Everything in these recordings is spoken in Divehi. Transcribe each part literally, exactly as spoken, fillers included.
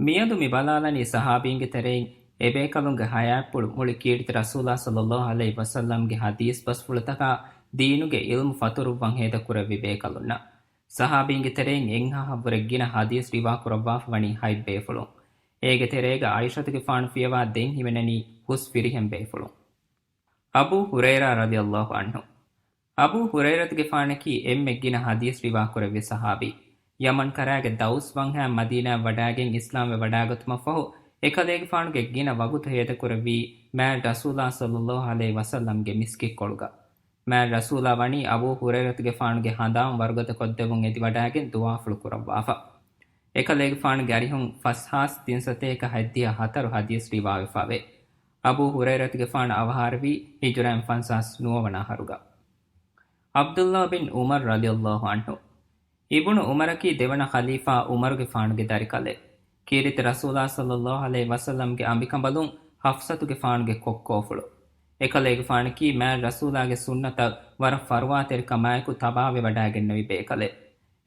މިއަދު މި ބަލާލަނީ ޞަޙާބީންގެ ތެރެއިން އެބޭކަލުންގެ ޙަޔާތްޕުޅު މުޅި ކީރިތި ރަސޫލާ ޞައްލައްލާހު ޢަލައިހި ވަސައްލަމްގެ ޙަދީޘް ބަސްފުޅުތަކާ ދީނުގެ ޢިލްމު ފަތުރުއްވަން ހޭދަ ކުރެއްވި ބޭކަލުންނަށް. ޞަޙާބީންގެ ތެރެއިން އެއްހާހަށްވުރެ ގިނަ ޙަދީޘް ރިވާ ކުރައްވާފަ ވަނީ ހަތް ބޭފުޅުން. އޭގެ ތެރޭގަ ޢާއިޝަތުގެފާނު ފިޔަވާ ދެން ހިމެނެނީ ހުސް ފިރިހެން ބޭފުޅުން. އަބޫ ހުރައިރާ ރަޟިޔައްލާހު ޢަންހު. އަބޫ ހުރައިރަތުގެފާނަކީ އެންމެ ގިނަ ޙަދީޘް ރިވާކުރެއްވި ޞަޙާބީ. ޔަމަން ކަރާގެ ދައުސް ވަންހާ މަދީނާއަށް ވަޑާގެން އިސްލާމްވެ ވަޑާގަތުމަށްފަހު، އެކަލޭގެފާނުގެ ގިނަ ވަގުތު ހޭދަކުރެއްވީ މާތް ރަސޫލާ ޞައްލައްލާހު ޢަލައިހި ވަސައްލަމްގެ މިސްކިތްކޮޅުގަ. މާތް ރަސޫލާ ވަނީ އަބޫ ހުރައިރަތުގެފާނުގެ ހަނދާން ވަރުގަދަކޮށްދެއްވުން އެދިވަޑާގެން ދުޢާފުޅު ކުރައްވާފަ. އެކަލޭގެފާނުގެ އަރިހުން ފަސްހާސް ތިންސަތޭކަ ހަތްދިހަ ހަތަރު ޙަދީޘް ރިވާވެފަވޭ. އަބޫ ހުރައިރަތުގެފާނު އަވަހާރަވީ ހިޖުރައިން ފަންސާސް ނުވަވަނަ އަހަރުގަ. ޢަބްދުﷲ ބިން ޢުމަރު ރަޟިޔައްލާހު ޢަންހު. އިބުނު ޢުމަރަކީ ދެވަނަ ޚަލީފާ ޢުމަރުގެފާނުގެ ދަރިކަލެއް. ކީރިތި ރަސޫލާ ޞައްލައްލާހު ޢަލައިހި ވަސައްލަމްގެ އަނބިކަނބަލުން ޙަފްޞަތުގެފާނުގެ ކޮއްކޯފުޅު. އެކަލޭގެފާނަކީ މާތް ރަސޫލާގެ ސުންނަތަށް ވަރަށް ފަރުވާތެރިކަމާއެކު ތަބާވެ ވަޑާގެންނެވި ބޭކަލެއް.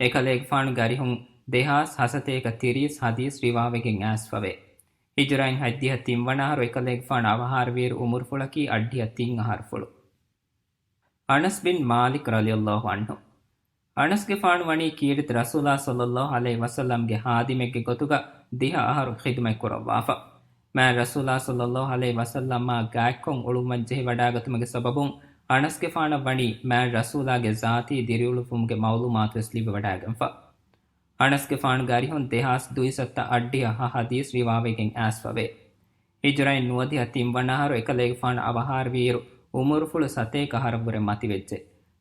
އެކަލޭގެފާނުގެ އަރިހުން ދެހާސް ހަސަތޭކަ ތިރީސް ޙަދީޘް ރިވާވެގެން އައިސްފަވޭ. ހިޖުރައިން ހަތްދިހަ ތިންވަނަ އަހަރު އެކަލޭގެފާނު އަވަހާރަވިއިރު ޢުމުރުފުޅަކީ އަށްޑިހަ ތިން އަހަރުފުޅު. އަނަސް ބިން މާލިކް ރަޟިޔައްލާހު ޢަންހު. އަނަސްގެފާނު ވަނީ ކީރިތި ރަސޫލާ ޞައްލައްލާހު ޢަލައިހި ވަސައްލަމްގެ ޚާދިމެއްގެ ގޮތުގަ ދިހަ އަހަރު ޚިދުމަތް ކުރައްވާފަ. މާތް ރަސޫލާ ޞައްލައްލާހު ޢަލައިހި ވަސައްލަމާ ގާތްކޮށް އުޅުއްވަން ޖެހިވަޑާގަތުމުގެ ސަބަބުން އަނަސްގެފާނަށް ވަނީ މާތް ރަސޫލާގެ ޒާތީ ދިރިއުޅުއްވުމުގެ މަޢުލޫމާތުވެސް ލިބިވަޑާގެންފަ. އަނަސްގެފާނުގެ އަރިހުން ދެހާސް ދުއިސައްތަ އަށްޑިހަ ހަ ޙަދީޘް ރިވާވެގެން އައިސްފަވޭ. ހިޖުރައިން ނުވަދިހަ ތިންވަނަ އަހަރު އެކަލޭގެފާނު އަވަހާރަވިއިރު ޢުމުރުފުޅު ސަތޭކަ އަހަރަށްވުރެ މަތިވެއްޖެ.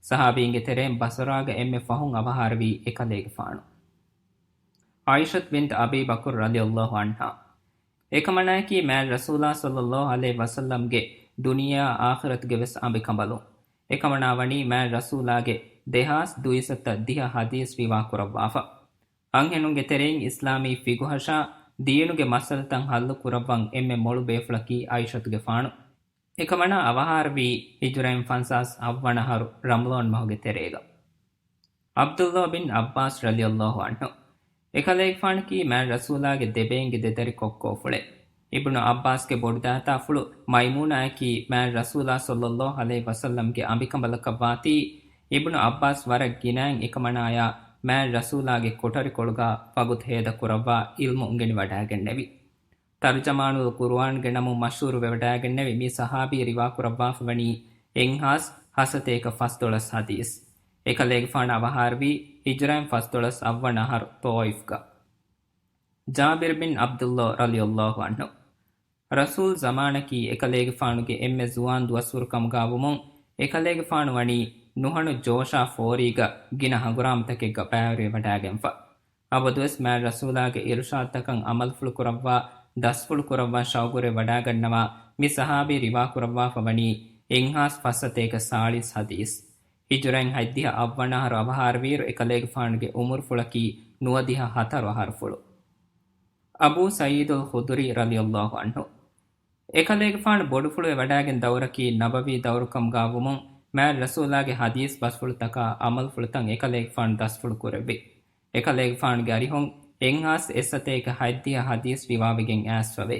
ޞަޙާބީންގެ ތެރެއިން ބަޞްރާގަ އެންމެ ފަހުން އަވަހާރަވީ އެކަލޭގެފާނު. ޢާއިޝަތު ބިންތު އަބީ ބަކުރު ރަޟިޔައްލާހު ޢަންހާ. އެކަމަނާއަކީ މާތް ރަސޫލާ ޞައްލައްލާހު ޢަލައިހި ވަސައްލަމްގެ ދުނިޔެއާ އާޚިރަތުގެ ވެސް އަނބިކަނބަލުން. އެކަމަނާ ވަނީ މާތް ރަސޫލާގެ ދެހާސް ދުއިސައްތަ ދިހަ ޙަދީޘް ރިވާ ކުރައްވާފަ. އަންހެނުންގެ ތެރެއިން އިސްލާމީ ފިޤުހަށާ ދީނުގެ މައްސަލަތައް ޙައްލު ކުރައްވަން އެންމެ މޮޅު ބޭފުޅަކީ ޢާއިޝަތުގެފާނު. އެކަމަނާ އަވަހާރަވީ ހިޖުރައިން ފަންސާސް އަށްވަނަ އަހަރު ރަމަޟާން މަހުގެ ތެރޭގަ. ޢަބްދުﷲ ބިން ޢައްބާސް ރަޟިޔައްލާހު ޢަންހު. އެކަލޭގެފާނަކީ މާތް ރަސޫލާގެ ދެބެއިންގެ ދެދަރި ކޮއްކޯފުޅެއް. އިބްނު ޢައްބާސްގެ ބޮޑުދައިތާފުޅު މައިމޫނާއަކީ މާތް ރަސޫލާ ޞައްލައްލާހު ޢަލައިހި ވަސައްލަމްގެ އަނބިކަނބަލަކަށްވާތީ، އިބްނު ޢައްބާސް ވަރަށް ގިނައިން އެކަމަނާޔާ މާތް ރަސޫލާގެ ކޮޓަރިކޮޅުގަ ވަގުތު ހޭދަކުރައްވާ ޢިލްމު އުނގެނިވަޑާގެންނެވި. ތަރުޖަމާނުލް ޤުރުއާންގެ ނަމުން މަޝްހޫރުވެވަޑާގެންނެވި މި ޞަޙާބީ ރިވާކުރައްވާފަވަނީ އެއްހާސް ހަސަތޭކަ ފަސްދޮޅަސް ޙަދީޘް. އެކަލޭގެފާނު އަވަހާރަވީ ހިޖުރައިން ފަސްދޮޅަސް އަށްވަނަ އަހަރު ޠާއިފްގަ. ޖާބިރު ބިން ޢަބްދުﷲ ރަޟިޔައްލާހު ޢަންހު. ރަސޫލް ޒަމާނަކީ އެކަލޭގެފާނުގެ އެންމެ ޒުވާން ދުވަސްވަރު ކަމުގާވުމުން، އެކަލޭގެފާނު ވަނީ ނުހަނު ޖޯޝާ ފޯރީގަ ގިނަ ހަނގުރާމަތަކެއްގަ ބައިވެރިވެވަޑާގެންފަ. އަބަދުވެސް މާތް ރަސޫލާގެ އިރުޝާދުތަކަށް ޢަމަލުފުޅު ކުރައްވާ، ދަސްފުޅު ކުރައްވަން ޝައުގުވެ ވަޑާގަންނަވާ މި ޞަޙާބީ ރިވާކުރައްވާފަ ވަނީ އެއްހާސް ފަސްސަތޭކަ ސާޅީސް ޙަދީޘް. ހިޖުރައިން ހަތްދިހަ އަށްވަނަ އަހަރު އަވަހާރަވިއިރު އެކަލޭގެފާނުގެ ޢުމުރުފުޅަކީ ނުވަދިހަ ހަތަރު އަހަރުފުޅު. އަބޫ ސަޢީދުލް ޚުދުރީ ރަޟިޔައްލާހު ޢަންހު. އެކަލޭގެފާނު ބޮޑުފުޅުވެ ވަޑާގެން ދައުރަކީ ނަބަވީ ދައުރު ކަމުގާވުމުން، މާތް ރަސޫލާގެ ޙަދީޘް ބަސްފުޅުތަކާ ޢަމަލުފުޅުތައް އެކަލޭގެފާނު ދަސްފުޅު ކުރެއްވި. އެކަލޭގެފާނުގެ އަރިހުން އެއްހާސް އެއްސަތޭކަ ހަތްދިހަ ޙަދީޘް ރިވާވެގެން އައިސްފަވޭ.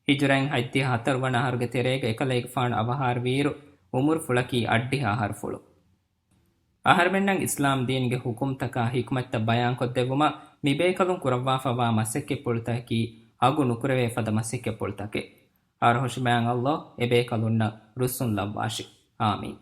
ހިޖުރައިން ހަތްދިހަ ހަތަރު ވަނަ އަހަރުގެ ތެރޭގަ އެކަލޭގެފާނު އަވަހާރަވިއިރު ޢުމުރުފުޅަކީ އަށްޑިހަ އަހަރުފުޅު. އަހަރެމެންނަށް އިސްލާމް ދީނުގެ ޙުކުމްތަކާ ޙިކުމަތްތައް ބަޔާންކޮށްދެއްވުމަށް މިބޭކަލުން ކުރައްވާފައިވާ މަސައްކަތްޕުޅުތަކަކީ އަގު ނުކުރެވޭ ފަދަ މަސައްކަތްޕުޅުތަކެއް. އަރުހުށި މާތް ﷲ އެބޭކަލުންނަށް ރުއްސުން ލައްވާށި. އާމީން.